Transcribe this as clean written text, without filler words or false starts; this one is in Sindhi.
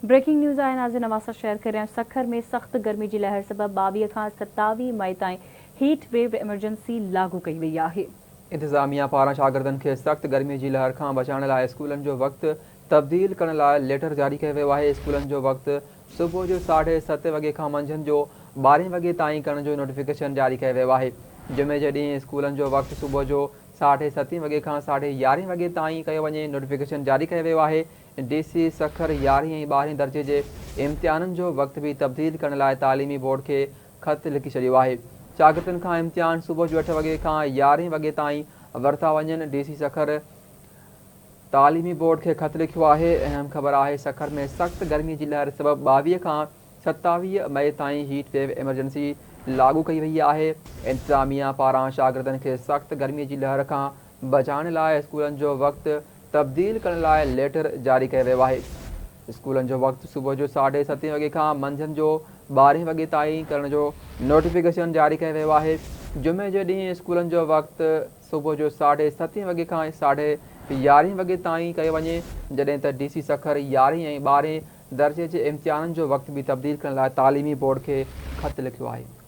بريڪنگ نيوز آهي ناظرين اوهان سان شيئر ڪريان سکر ۾ سخت گرمي جي لهر سبب 22 کان 27 مئي تائين هيٽ ويو ايمرجنسي لاڳو ڪئي وئي آهي. انتظاميا پاران شاگردن کي سخت گرمي جي لهر کان بچائڻ لاء اسڪولن جو وقت تبديل ڪرڻ لاء ليٽر جاري ڪيو ويو آهي، اسڪولن جو وقت صبح جو ساڍي ستين وڳي کان منجهند جو ٻارهين وڳي تائين ڪرڻ جو نوٽيفڪيشن جاري ڪيو ويو آهي، جمعي جي ڏينهن اسڪولن جو وقت صبح جو ساڍي ستين وڳي کان ساڍي يارهين وڳي تائين ڪيو وڃي، نوٽيفڪيشن جاري ڪيو ويو آهي، ڊي سي سکر يارهين ۽ ٻارهين درجي جي امتحانن جو وقت به تبديل ڪرڻ لاء تعليمي بورڊ کي خط لکي ڇڏيو آهي. شاگردن کان امتحان صبح جو اٺ وڳي کان يارهين وڳي تائين ورتا وڃن، ڊي سي سکر تعليمي بورڊ کي خط لکيو آهي. اهم خبر آهي سکر ۾ سخت گرمي جي لهر سبب 22 کان 27 مئي تائين هيٽ ويو ايمرجنسي لاڳو ڪئي وئي آهي. انتظاميا پاران شاگردن کي سخت گرمي جي لهر کان بچائڻ لاء اسڪولن جو وقت تبديل ڪرڻ لاء ليٽر جاري ڪيو ويو آهي. اسڪولن جو وقت صبح جو ساڍي ستين وڳي کان منجهند جو ٻارهين وڳي تائين ڪرڻ جو نوٽيفڪيشن جاري ڪيو ويو آهي. جمعي جي ڏينهن اسڪولن جو وقت صبح جو ساڍي ستين وڳي کان ساڍي يارهين وڳي تائين ڪيو وڃي، جڏهن ته ڊي سي سکر يارهين ۽ ٻارهين درجي جي امتحانن جو وقت به تبديل ڪرڻ لاء تعليمي بورڊ کي خط لکيو آهي.